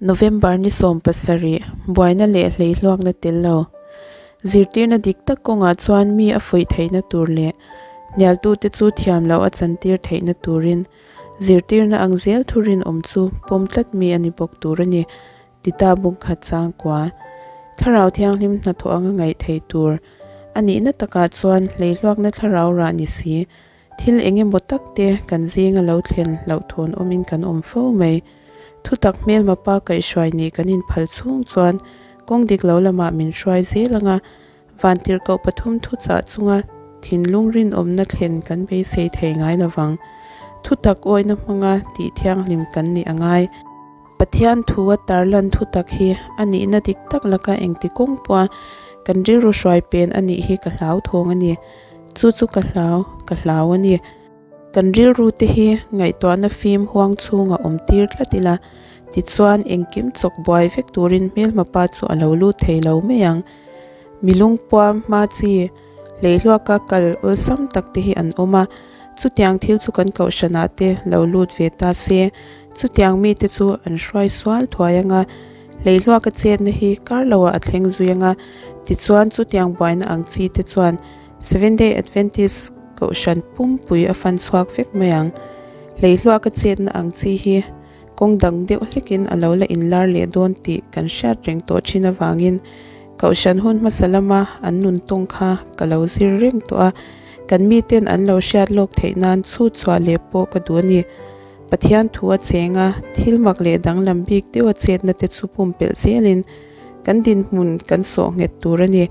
November ni 17, buaina leh hleihluakna tel lo. Zirtirna dik tak kawngah chuan mi a fuih theihna tur leh hnialtute chu thiam loh a chantir theihna turin zirtirna ang zel thu rinawm chu pawm tlat mi a ni bawk tur a ni, Tita bungkhat changkua. Thlarau Thianghlim hnathawh anga ngaih theih tur a nihna takah chuan hleihluakna thlarau rah ni si. Thil eng emaw tak te kan zinga lo thlen hlauhthawn awmin kan awm fo mai. Thutak hmelma pa kaihhruai nih kan inphal chhung chuan kawng dik lo lamah min hruai zel anga vantirhkoh pathum thuchah chunga thinlung rinawmna thlen kan beisei thei ngai lovang. Thutak awihna hmanga tih thianghlim kan nih a ngai. Pathian thu a tarlan thutak hi a nihna dik tak laka engti kawng pawha kan rilru hruai pen a nih hi ka hlauthawng a ni. Chu chu ka hlau, ka hlau a ni. Kan rilru te hi ngaihtuahna fim huang chhunga awm tir tlat ila, tichuan engkim chawk buai vek turin hmelhma pa chu a lo lut thei lo mai ang. Mi lungpuam hma chi hleihluaka kal awlsam tak te hi an awm a, chutiang thil chu kan kohhranah te lo lut ve ta se, chutiang mite chu an hruai sual thuai anga, hleihluaka chetna hi kar loah a thleng zui anga, tichuan chutiang buaina ang chi te chuan Seventh Day Adventist kohhran pumpui a fan chhuak vek mai ang. Hleihluaka chetna ang chi hi kawng dang deuh hlekin a lo la inlar leh dawn tih kan hriat reng tawh thin avangin kohhran hun hmasa lama an nun tawng kha ka lo zir reng tawh a, kan miten an lo hriat lawk theih nan chhut chhuah leh pawh ka duh a ni. Pathian thu a cheng a, thil mak leh danglam bik deuha chetna te chu pumpelh zelin kan dinhmun kan sawh nghet tur a ni.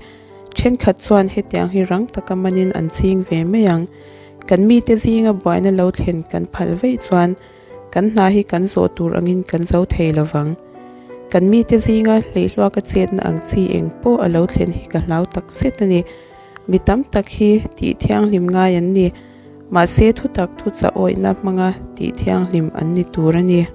Thenkhat chuan hetiang hi rang taka manin an ching ve mai ang. Kan mite zinga buaina lo thlen kan phal veih chuan kan hna hi kan zawh tur angin kan zo thei lo vang. Kan mite zinga hleihluaka chetna ang chi eng pawh a lo thlen hi ka hlau tak zet a ni. Mi tam tak hi tih thianghlim ngai an ni. Mahse thutak thuchah awihna hmanga tih thianghlim an ni tur a ni.